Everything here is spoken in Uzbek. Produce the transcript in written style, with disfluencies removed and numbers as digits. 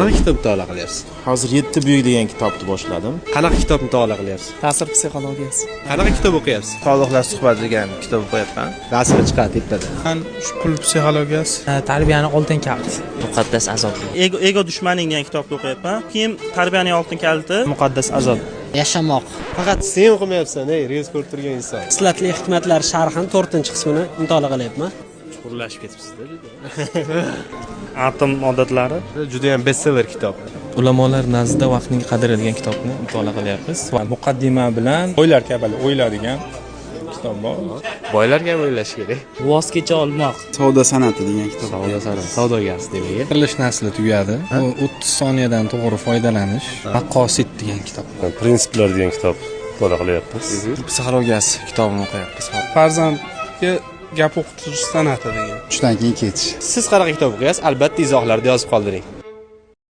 Qanaqa kitob mutolaa qilyapsiz? Hozir "Yetti buyuk" degan kitobni boshladim. Qanaqa kitob mutolaa qilyapsiz? Ta'sir psixologiyasi. Qanaqa kitob o'qiyapsiz? "Qoldiqlar suhbati" degan kitob o'qiyapman. Rasmi chiqadi tepada. Man shu "Pul psixologiyasi". "Tarbiyaning oltin kaliti". "Muqaddas azob". "Ego dushmaning" degan kitobni o'qiyapman. Keyin "Tarbiyaning oltin kaliti". "Muqaddas azob". Yashamoq. Faqat sen o'qimayapsan, ey, reels ko'rib turgan inson. "Xislatli hikmatlar" sharhini 4-qismini mutolaa qilyapman. Chuqurlashib ketibsiz-da juda. "Atom odatlari". Juda ham bestseller kitob. "Ulamolar nazdida vaqtning qadri" degan kitobni mutolaa qilyapmiz. Va muqaddima bilan "Boylar kabi o'yla" degan kitob bor. Boylar kabi o'ylash kerak. Voz kecha olmoq. "Savdo san'ati" degan kitob. Savdo san'ati, savdogarsiz demak. "Qilish nasli tugadi". U "30 soniyadan to'g'ri foydalanish". "Maqosid" degan kitob. "Prinsiplar" degan kitob mutolaa qilyapmiz. "Psixologiyasi" kitobini o'qiyapmiz. "Farzandga gap o'qitish san'ati" degan. "Tushdan keyin ketish". Siz qanaqa kitob o'qiyapsiz? Albatta izohlarda yozib qoldiring.